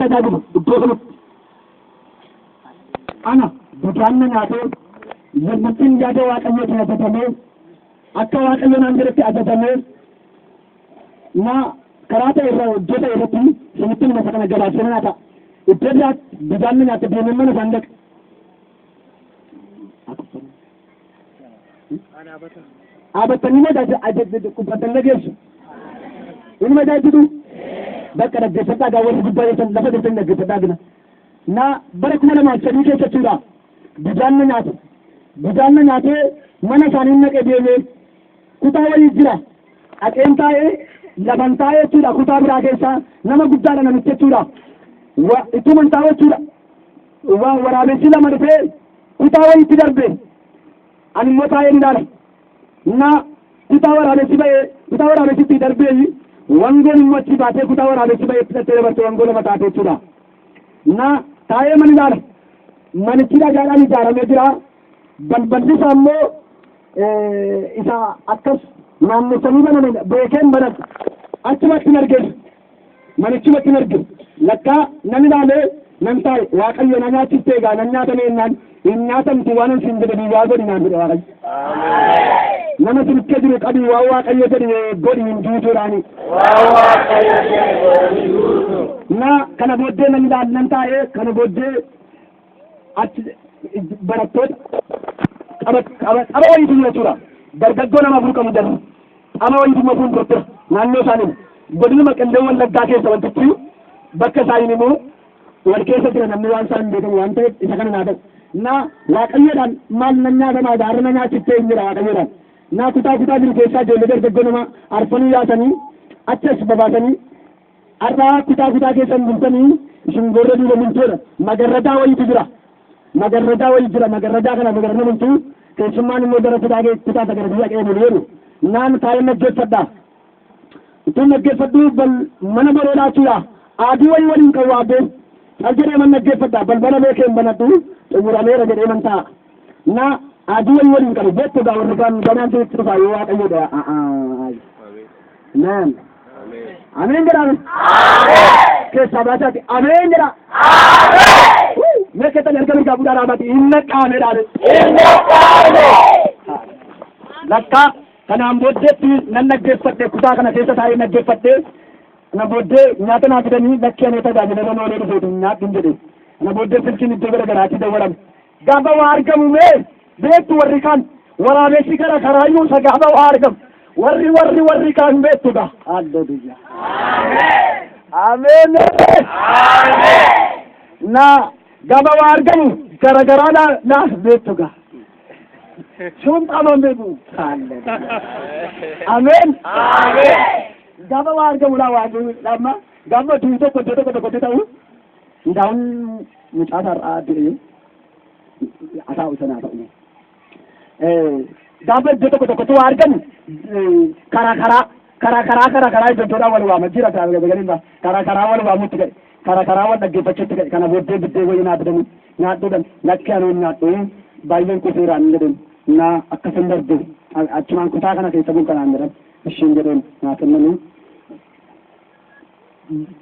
Tajaajilu iddoo kanatti. Ana budaan na nyaatee lammattiin yaada Waaqayyootiin ajajamee, akka Waaqayyo naan jedhetti ajajamee, na karaa ta'e irra iddoo ta'e irratti isinitti hima. Isa kana gabaabsina naa ta'a. Iddoo biraatti budaan na nyaatte deemee mana isaan dhaqe. Dhaabattanii qubatanii dhageessu. Inni majaajilu bakka dhaggeeffadhaa gaa, warri gubbaa jirtan, lafa jirtan dhaggeeffadhaa gina. Na bara 2003 keessa jechuudha. Budaan na nyaate. Budaan na nyaatee mana isaanii naqee deemee kutaa wayii jira. Dhaqeen taa'ee lafan taa'ee jechuudha, kutaa biraa keessa nama guddaadha namichi jechuudha. Ittuman taa'u jechuudha. Waa waraabessi lama dhufee kutaa wayiitti darbe. Ani immoo taa'een ilaala. Na kutaa waraabessi ba'ee kutaa waraabessitti darbee wangoon immoo achi baatee kutaa waraabessi ba'ee fudhattee dabarte, wangoo lama taate jechuudha. Na taa'ee man ilaala. Manichi dhagaadhaan ijaaramee jira. Balballi isaa immoo isa akkas naannessanii baname beekeen banatu. Achumatti hin argeef. Manichumatti hin arge. Lakkaa nan ilaalee nan taa'e. Waaqayyo na nyaachistee egaa nan nyaatamee jennaan, hin nyaatamtu, waan an siin jedhe duwwaa godhi naan jedhe Waaqayyo. Nama sinitti jiru qabii, waan Waaqayyo jedhe godhi, hin duutuudhaani. Na kana booddee nan ilaal nan taa'ee, kana booddee achi barattoota qaba qaba qaba wayiitu jira jechuudha. Dargaggoo nama afur qabu jarri. Qaba wayiitu immoo fuulduratti naannoo isaanii godinuma Qellem Wallaggaa keessa wantichi bakka isaaniin immoo wal keessa jira, namni waan isaan beekamu waan ta'eef isa kana naa ta'u. Na Waaqayyoodhaan maal nan nyaatamaa gaarra na nyaachiftee hin jira Waaqayyoodhaan. Na kutaa kutaa jiru keessaa ijoollee dargaggoo nama arfanii yaasanii achi as babaasanii, har'aa kutaa kutaa keessan bultanii isin gorra duuba bultoodha. Magarradaa wayiitu jira. Magarradaa wayii jira. Magarradaa kana magarra bultuu, keessummaan immoo gara kutaa kutaa gara biyya qe'ee bulu jedhu. Naan taa'een dhaggeeffadha. Utuun dhaggeeffadhu bal mana bareedaa jechuudha. Aadii wayii waliin kan waabee cal jedhee man dhaggeeffadha. Balbala beekee hin banadhu, xumurameera jedhee man taa'a. Na aadii wayii waliin qabu beektu gaa, warri kaan ganaan sitti dhufaa yoo Waaqayyoodha. Naan. Ameen jedhaa. Keessaa baasaati. Ameen jedhaa. Mee keessan erga mirgaa fuudhaa dhaabaati. Hin naqqaame dhaabe. Lakkaa kanaan booddeetti nan dhaggeeffadhe, kutaa kana keessa taa'ee dhaggeeffadhe. Kana booddee nyaata naa fidanii, lakkii anoo tajaajila irra oolee dhufeetu nyaadhu hin jedhe. Kana booddee silkiin iddoo gara garaatii dawwalame. Gaafa waa argamu mee beektu, warri kaan waraabessi gara karaayyuu isa gaafa waa argamu warri kaan beektu gaa. Halleluuyaa. Ameen. Na gaafa waa argamu gara garaa na na beektu gaa. Sun qaban beeku. Ameen. Gaafa waa argamu laa waa amma gaafa du'i tokko iddoo tokko tokkotti ta'u, ndaa'uun mucaa har'aa du'e ataa'u sanaa ta'u. Gaafa iddoo tokko tokkotti waa argamu karaa karaa karaa karaa karaa karaa iddoo iddoodhaan wal waama jira, karaa karaa wal waamutti ga'e, karaa karaa wal dhaggeeffachuutti ga'e. Kana booddee biddeen wayii naa fidanii nyaadhuudhaan, lakki anoon nyaadhu, baay'een kufiiraan jedheen. Na akkasin darbe achumaan kutaa kana keessa bultanaan jedhan, ishiin jedheen naa kennanii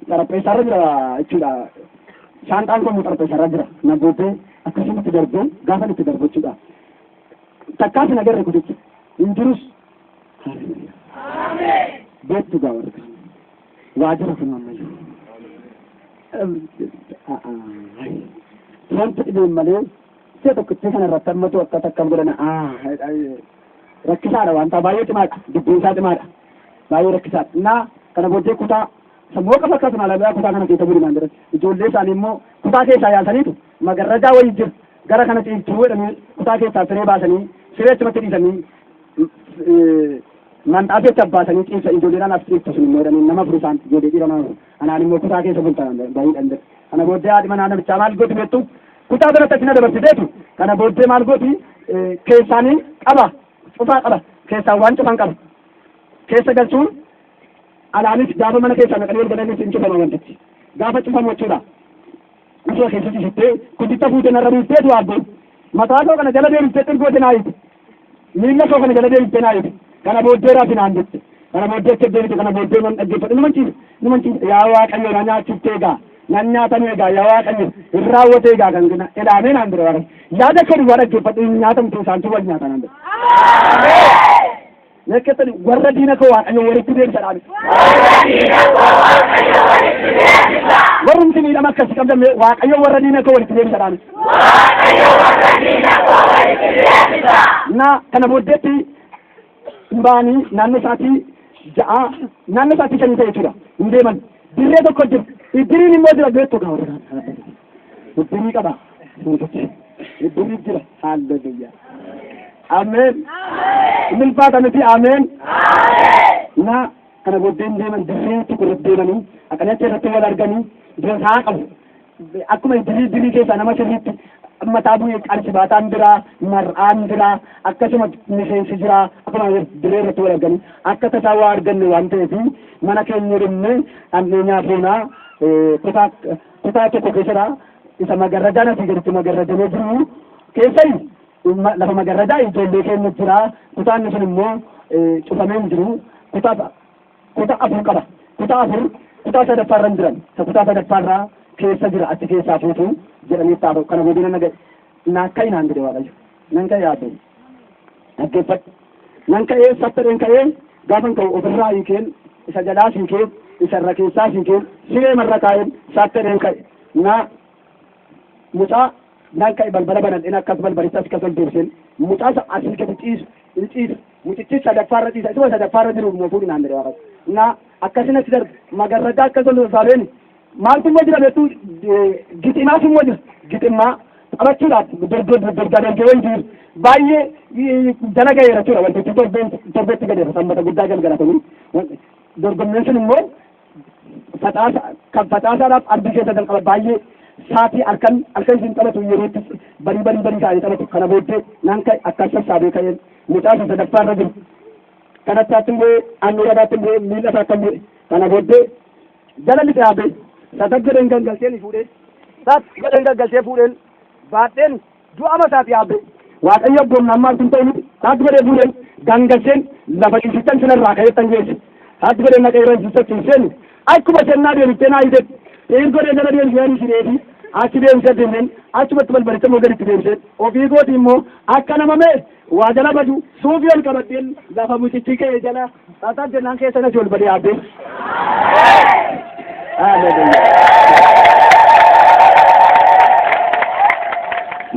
xarapheessaarra jira jechuudha. Shaanxaan kun xarapheessaarra jira. Na booddee akkasumatti darbee gaafa itti darbu jechuudha. Takkaas hin agarre kutichi. Hin jirus. Beektu gaa warri kaan. Waa jira kun ammayyuu. Wanti dhibeen malee si'a tokkitti kana irratti hammatu akkas akkam godhana rakkisaadha, waan ta'a baay'ee cimaadha, dubbiin isaa cimaadha, baay'ee rakkisaadha. Na kana booddee kutaa sammuu akka fakkaatu naa kutaa kana keessa buli naan jedhan. Ijoollee isaanii immoo kutaa keessaa yaasaniitu magarrajaa wayii jira gara kana ciiftuu jedhanii kutaa keessaa siree baasanii, siree achumatti dhiisanii, manxaafii achi abbaasanii ciibsa, ijoolleedhaan as ciiftu sun immoo jedhanii, nama furu isaan ijoollee dhiira nama furu, anaan immoo kutaa keessa bultan baay'eedhaan jedhe. Kana booddee haadhi manaa namichaa maal gooti beektu? Kutaa biratti achi na dabarsiteetu kana booddee maal gooti? Keessaanii qaba, cufaa qaba, keessaan waan cufan qaba, keessa galchuun alaanis gaafa mana keessaa naqanii ol galanis hin cufama wantichi. Gaafa cufamu jechuudha. Osoo keessa ciisittee kuticha fuutee narra buufteetu waaddee mataa koo kana jala deebiftee xirgoote naa hiite. Miilla koo kana jala deebiftee naa hiite. Kana booddee rafi naan jette. Kana booddee achi deebite. Kana booddee nan dhaggeeffadhe, numan ciise, numan ciise. Yaa Waaqayyo, na nyaachiftee gaa. Nan nyaatanii egaa yaa Waaqayyo hin raawwate egaa kan gina ilaamee naan bira Waaqayyo. Yaada kee duwwaa dhaggeeffadhu hin nyaatamtu isaantu wal nyaata naan bira. Nekketani warra diina koo Waaqayyo walitti deebisa dhaame. Warrumti miidhama akkasii qabdan Waaqayyo warra diina koo walitti deebisa dhaame. Na kana booddeetti hin ba'anii naannoo isaatii 6 naannoo isaatii 5 ta'e jechuudha. Hin deeman. Dirree tokko jira. Iddiriin immoo jira beektu gaa warra kaan. Iddirii qaba. Iddirii jira. Hallelujah. Ameen. Inni ulfaata miti. Ameen. Na kana booddee hin deeman dirree tokko irratti deemanii akkanatti irratti wal arganii dura qabu. Akkuma iddirii iddirii keessaa nama sirriitti mataa bu'ee qarshi baataan jira, mar'aan jira, akkasuma miseensi jira, akkuma dirree irratti wal arganii akka tasaa waa arganne waan ta'eef mana keenya dhumne dhandhee nyaafoonaa kutaa tokko keessadha. Isa magarrajaan asii gaditti magarrajamee jiru keessai lafa magarrajaa ijoollee keenya jira. Kutaan sun immoo cufamee hin jiru. Kutaa 4 qaba. Kutaa 4 kutaa sadaffaarra hin jiran. Isa kutaa sadaffaarraa keessa jira achi keessaa fuutu jedhanii taa'u. Kana booddee nan dhaga'e. Naa ka'i naan jedhe Waaqayyo. Nan ka'e yaadde. Dhaggeeffadhu. Nan ka'ee sattadheen ka'ee gaafan ka'u ofirraa hiikeen isa jalaa hiikeen isa irra keessaa hiikeen siree marra kaa'een sattadheen ka'e. Na mucaa nan ka'e balbala banadheen akkas balbalicha akkas ol deebiseen mucaa isa asii gadi ciisu hin ciisu mucichi sadaffaarra ciisa isuma sadaffaarra jiru immoo fuudhi naan jedhe Waaqayyo. Na akkasin achi darbe magarrajaa akkas ol saabeen maaltu immoo jira beektu giximaas immoo jira giximmaa taphachuudhaaf dorgee wayii jiru baay'ee jala ga'eera jechuudha wantichi torbeetti gadeera sanbata guddaa galgala kuni dorgommeen sun immoo facaasa kan facaasaadhaaf arbii keessa jalqaba baay'ee saatii halkan halkan isin taphatu yerootti barii barii barii ta'anii taphatu. Kana booddee nan ka'e akkas sassaabee ka'een mucaa isa sadaffaarra jiru kanatti haatti bu'ee handhuura isaatti bu'ee miila isaa akka bu'e kana booddee jala lixee hafe satak jedheen gangalcheen fuudhee sat jedheen gangalchee fuudheen baadheen du'a masaati hafe Waaqayyo abboon ammaaf kun ta'u miti sat godhee fuudheen gangalcheen lafa ciisichan sanarraa ka'eettan geesse sat godhee naqee irra ciisicha ciiseen akkuma sennaa deebiftee naa hiitetti xiir godhee jala deebisee ani sireefi achi deebisee deemneen achumatti balbalicha immoo gaditti deebisee ofii kooti immoo akka nama mee waa jala badu suufii ol qabadheen lafa mucichi ka'e jala satak jennaan keessa nasi ol badee yaabbee.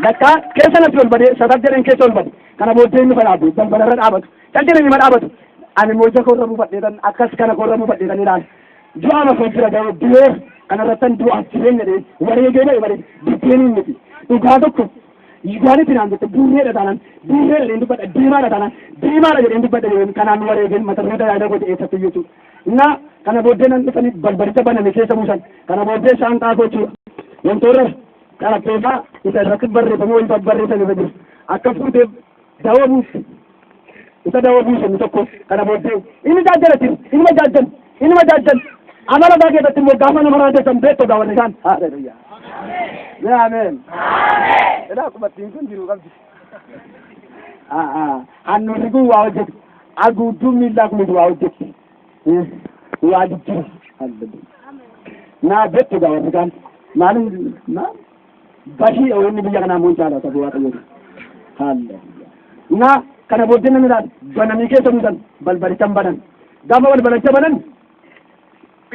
Lakkaa keessa nasi ol badee satak jedheen keessa ol bade kana booddee inni fadhaabbe balbalarra dhaabatu calqabee nima dhaabatu ani immoo ija koorra buufadhee akkas kana koorra buufadhee tan ilaala. Du'a ma jira ga'e du'eer kanarrattan du'aaf jireenya dhee wareegee ba'e malee biddeeniin miti dhugaa tokko Yugaanitti naan jette burreedha taanaan burreedha jedheen dubbadha diimaadha taanaan diimaadha jedheen dubbadha jedheen kanaan wareegeen mata duree tajaajila gote eessatti jechuudha. Na kana booddee nan dhufanii balbalicha baname keessa buusan kana booddee shaanxaa koo jechuudha. Wantoota xarapheezaa isa irratti barreeffama wayii barreeffame irra jiru akka fuutee dawa buufte isa dawa buuse inni tokko kana booddee inni jaajjalatti inni jaajjal inni jaajjal amala isaa keessatti immoo gaafa nama raajessan beektu gaa warri isaan. Haaleluyyaa. Ameen. Ilaa qubattiin kun jiru qabdi. Handhuurri kun waa hojjetu. Haguugduun miillaa kunis waa hojjetti. Waa jijjiiru. Naa beektu gaa warri kaan. Maaliif maal? Bashii inni biyya kanaa immoo hin caala saba Waaqayyooti. Haaleluyyaa. Na kana booddee namni ilaala bananii keessa buusan balbalicha banan. Gaafa balbalicha banan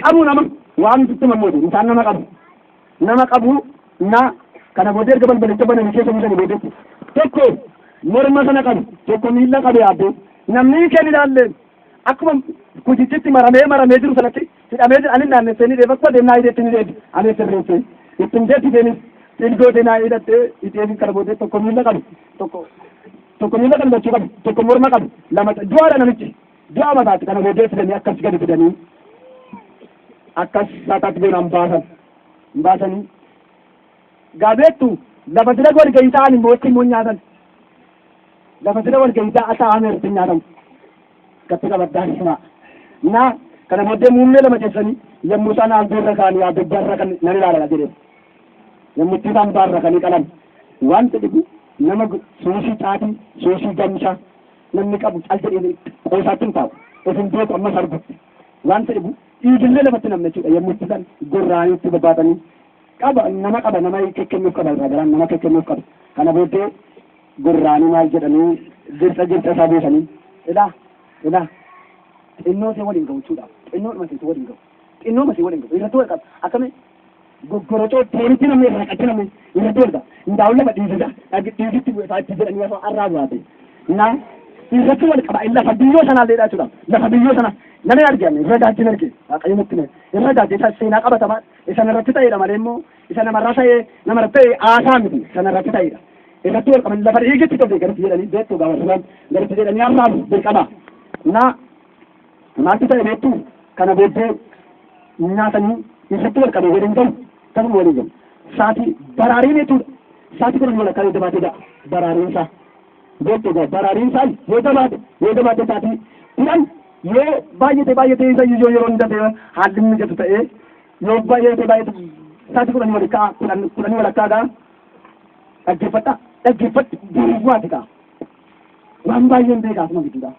qabu nama waan sitti mammooti isaan nama qabu. Nama qabu na kana booddee erga balbalicha bananii keessa buusanii booddeetti tokko morma sana qabu tokko miilla qabu yaabbee namni keen ilaalleen akkuma kujichitti maramee maramee jiru sanatti hidhamee jira ani naannessee ni deema akkuma deemnaa hidheetti ni deebi ani sirreessee ittiin deebiseenis xilgootee naa hidhattee hidhee kana booddee tokko miilla qabu tokko tokko miilla qabu lachuu qabu tokko morma qabu lama du'aadha namichi du'a mataatti kana booddee fidanii akkas gadi fidanii akkas saataatti goonaan baasan baasanii gaabeettu lafa sila walgahii ta'an immoo itti immoo nyaatan lafa sila walgahii ta'an irratti nyaatamu gatti qabaddaa himaa na kana booddee muummee lama keessanii yommuu isaan aangoo irra kaanii abidda irra kan nan ilaalala jedhee yommuu itti isaan baarra kanii qalan wanta dhibu nama suusii caatii suusii gamshaa namni qabu cal jedhee qoosaatti hin taa'u of hin beeku ammas argutti wanta dhibu Dhiigillee lafatti namna jechuudha. Yommuu itti san gorraanii itti babbaatanii qaba nama qaba nama kekkennuuf qaba irraa garaan nama kekkennuuf qaba. Kana booddee gorraanii maal jedhanii girxa girxa isaa buusanii ilaa ilaa xinnoo see waliin ga'u jechuudha. Xinnoodhuma seetu waliin ga'u. Xinnooma see waliin ga'u. Irratti wal qaba. Akkami goggorocoo toonitti namni irra qatti namni irratti wal ga'a. Ndaa'u lafa dhiisisa. Dhiisitti bu'e itti jedhanii osoo arraa bu'aate. Na irratti wal qaba. Lafa biyyoo sanaallee jechuudha. Lafa biyyoo sana namni arge ani irra daajjin arge. Waaqayyo nutti hime. Irra daajje isa seenaa qabatamaa isa irratti ta'edha malee immoo isa namarra ta'e namarra ta'e haasaa miti isa irratti ta'edha. Irratti wal qaban lafa dhiigitti tolte garatti jedhanii beektu gaafa turan garatti jedhanii arraabu dirqama. Na maaltu ta'e beektu kana booddee nyaatanii irratti wal qabee waliin gahu tasuma waliin gahu. Saatii baraariin jechuudha. Saatii 10 walakkaa yoo jabaate ga'a baraariin isaa. Beektu gaa baraariin isaa yoo jabaate saatii 10 yoo baay'ate baay'ate isa yoo yeroo hin dafee haalli mijatu ta'ee yoo baay'ate baay'ate saatii 10 walakkaa 10 walakkaa ga'a. Dhaggeeffadhaa dhaggeeffadhu duwwaati ga'a. Waan baay'een beekaa asuma gidduudha.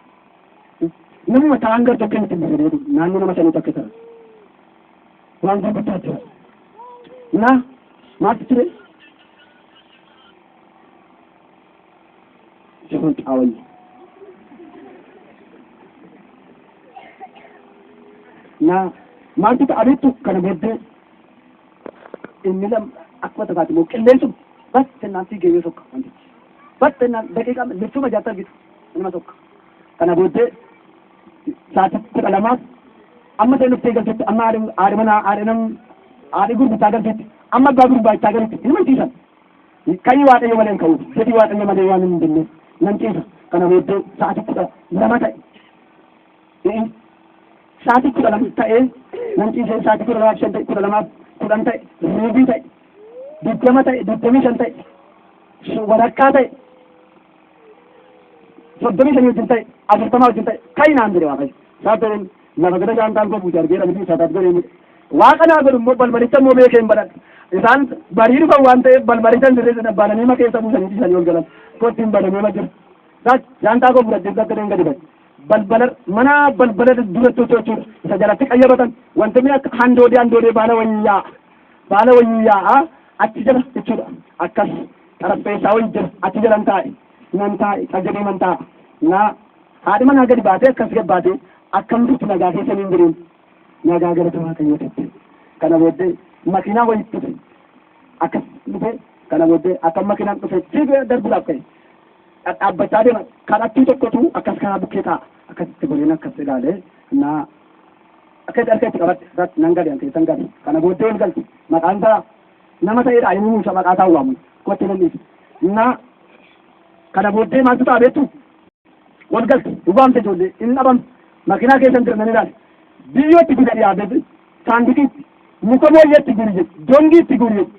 Namuma ta'an gar tokko itti hin naannoo nama sanii takka tara. Waan gurguddaa jira. Na maaltu ture? Jiruun xaawayyi. Na maaltu ta'a beektu kana booddee inni lam akkuma tasaati immoo qilleensu bas jennaan fiigee yoo sokka wantichi. Bas jennaan daqiiqaa liftuu majaatti argitu nama sokka. Kana booddee sa'aatii 12 amma ta'e luftee galtetti amma haadha manaa haadha nam haadhi gurgurtaa galtetti amma abbaa gurgurtaa galtetti hin amansiisan. Ka'ii Waaqayyo malee hin ka'u. Jedhi Waaqayyo malee waan hin jenne nan ciisa. Kana booddee sa'aatii 12 ta'e. Sa'aatii 12 ta'ee nan ciisee sa'aatii 12:05 ta'e 12:10 ta'e ruubii ta'e 20 ta'e 25 ta'e walakkaa ta'e 35 wajjin ta'e 40 wajjin ta'e ka'i naan jedhe Waaqayyo. Saatiin lafa gada shaantaan koo buute argeera miti saataat godhee miti. Waaqa naa godhu immoo balbalicha immoo beekee hin badhadhu. Isaan barii dhufan waan ta'eef balbalicha hin sirreessan bananii ma keessa buusanii dhiisanii ol galan. Kottiin banamee ma jira. Shaantaa koo fudhadhee akka ta'een gadi ba'e. Balbala mana balbala duratti jechuudha. Isa jalatti qayyabatan wanti mi'a akka handoodee handoodee baala wayii yaa'a. Baala wayii yaa'a achi jala jechuudha. Akkas xarapheessaa wayii jira achi jalan taa'e. Nan taa'e cajjabee man taa'a. Na haadhi manaa gadi baatee akkas gad baatee akkam jirtu nagaa keessa niin jedheen. Nagaa galata Waaqayyoo jette. Kana booddee makiinaa wayiitti dhufe. Akkas dhufe kana booddee akka makiinaan dhufe fiigee darbuudhaaf ka'e. Dhadhaabbachaa deema. Kadhattuu tokkotu akkas karaa bukkee taa'a. Akkasitti goreen akkas ilaalee na akka harka itti qabadhe irratti nan gale an keessan gale. Kana booddee ol galte. Maqaan isaa nama ta'eedha inni isa maqaa isaa waamu. Kotti nan dhiise. Na kana booddee maaltu ta'a beektu? Wal galte. Hin waamte ijoollee. Hin dhabamte. Makiinaa keessan jira nan ilaale. Biyyootti gadi dhiyaatee saanduqiitti muka mooyyeetti guri jedhe. Dongiitti guri jedhe.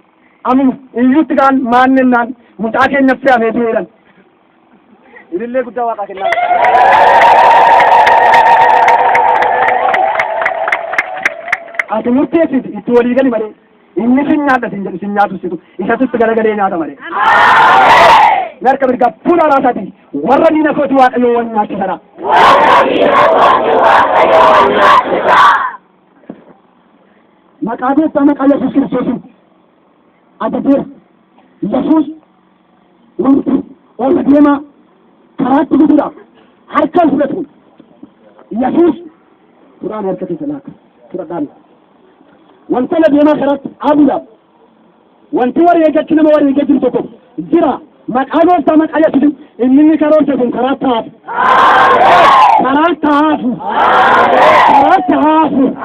Amuma iyyuutti kaan maannennaan mucaa keenya fe'amee du'eedhan. Ilillee guddaa waaqaa kennaa. Ati murteessiti itti walii gali malee inni sin nyaadha sin jedhu sin nyaatu situ isatu itti garagalee nyaata malee. Harka mirgaa fuula raasaatii warra diina kooti Waaqayyo waan nyaachisadha. Maqaa gooftaa maqaa Yesuus Kiristoosiin ajajeera. Yesuus wanti ol deemaa karaatti gutuudhaaf harka ol fudhatu. Yesuus fudhaan harka keessa laaka fudhadhaan. Wanta ol deemaa karaatti dhaabuudhaaf wanti wareegachi nama wareegee jiru tokko jira. Maqaa gooftaa maqaa Yesuusiin inni inni karoorse kun karaa taafu. Karaa taafu.